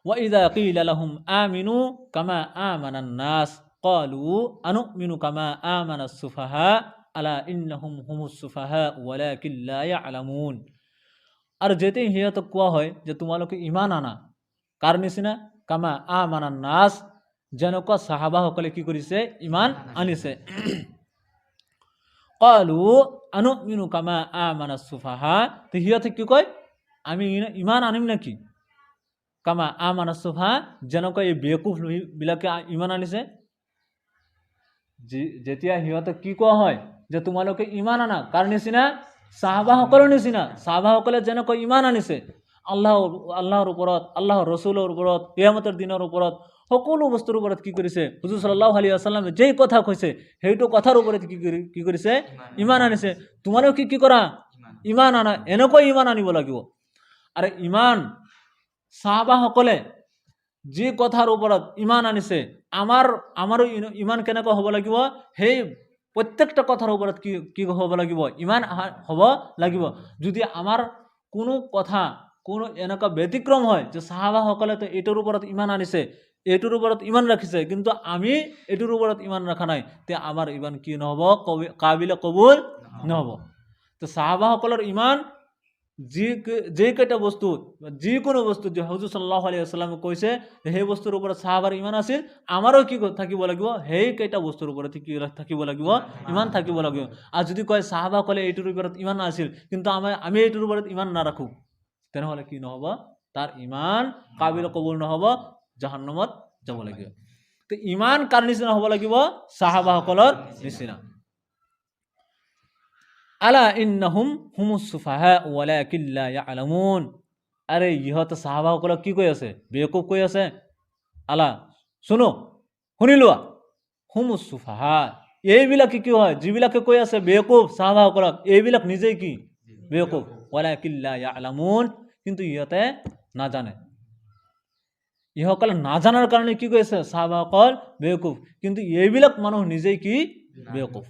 وإذا قيل لهم آمنوا كما آمن الناس قالوا أنؤمن كما آمن السفهاء ألا إنهم هم السفهاء ولكن لا يعلمون। আৰু যেতিয়া সিহঁতক কোৱা হয় যে তোমালোকে ইমান আনা, কাৰ নিচিনা? কামা আমানা নাছ, যেনেকুৱা চাহাবাসকলে কি কৰিছে, ইমান আনিছে। কালু আনুমিনু কামা আমানা সুফাহা, তো সিহঁতে কি কয়, আমি ইমান আনিম নেকি? কামা আমানা সুফাহা, যেনেকুৱা এই বেকুফবিলাকে ইমান আনিছে। যেতিয়া সিহঁতে কি কোৱা হয় যে তোমালোকে ইমান আনা, কাৰ নিচিনা? চাহাবাসকলৰ নিচিনা। চাহাবাসকলে যেনেকৈ ইমান আনিছে আল্লাহৰ ওপৰত, আল্লাহৰ ৰচুলৰ ওপৰত, কিয়ামতৰ দিনৰ ওপৰত, সকলো বস্তুৰ ওপৰত কি কৰিছে, হুজুৰ সাল্লাল্লাহু আলাইহি ৱাছাল্লামে যেই কথা কৈছে সেইটো কথাৰ ওপৰত কি কৰিছে, ইমান আনিছে। তোমালোকে কি কৰা, ইমান আনা, এনেকৈ ইমান আনিব লাগিব। আৰু ইমান চাহাবাসকলে যি কথাৰ ওপৰত ইমান আনিছে, আমাৰো ইমান কেনেকুৱা হ'ব লাগিব, সেই প্ৰত্যেকটা কথাৰ ওপৰত কি কি হ'ব লাগিব, ইমান হ'ব লাগিব। যদি আমাৰ কোনো কথা কোনো এনেকুৱা ব্যতিক্ৰম হয় যে চাহাবাসকলেতো এইটোৰ ওপৰত ইমান আনিছে, এইটোৰ ওপৰত ইমান ৰাখিছে, কিন্তু আমি এইটোৰ ওপৰত ইমান ৰখা নাই, তে আমাৰ ইমান কি নহ'ব, কাবিলে কবুল নহ'ব। তো চাহাবাসকলৰ ইমান যিকেইটা বস্তু, যিকোনো বস্তু যে হুজুৰ সাল্লাল্লাহু আলাইহি ৱাছাল্লামে কৈছে সেই বস্তুৰ ওপৰত চাহাবাৰ ইমান আছিল, আমাৰো কি থাকিব লাগিব, সেইকেইটা বস্তুৰ ওপৰত কি থাকিব লাগিব, ইমান থাকিব লাগিব। আৰু যদি কয় চাহাবাসকলে এইটোৰ ওপৰত ইমান নাছিল, কিন্তু আমি এইটোৰ ওপৰত ইমান নাৰাখোঁ, তেনেহ'লে কি নহ'ব, তাৰ ইমান কাবিল কবুল নহ'ব, জাহান্নামত যাব লাগিব। তো ইমান কাৰ নিচিনা হ'ব লাগিব, চাহাবাসকলৰ নিচিনা। আলা ইন্নাহুম হুমুস সুফাহা ওয়ালাকিন লা ইয়ালামুন। আৰে ইহঁতে চাহাবাসকলক কি কৈ আছে, বেকুব কৈ আছে। আলা শুনো, শুনি লোৱা, হুমুস সুফাহা, এইবিলাকে কি হয়, যিবিলাকে কৈ আছে বেকুব চাহাবাসকলক, এইবিলাক নিজেই কি বেকুব। ওয়ালাকিন লা ইয়ালামুন, কিন্তু ইহঁতে নাজানে। ইসকলে নাজানাৰ কাৰণে কি কৈছে, চাহাবাসকল বেকুব, কিন্তু এইবিলাক মানুহ নিজেই কি বেকুব।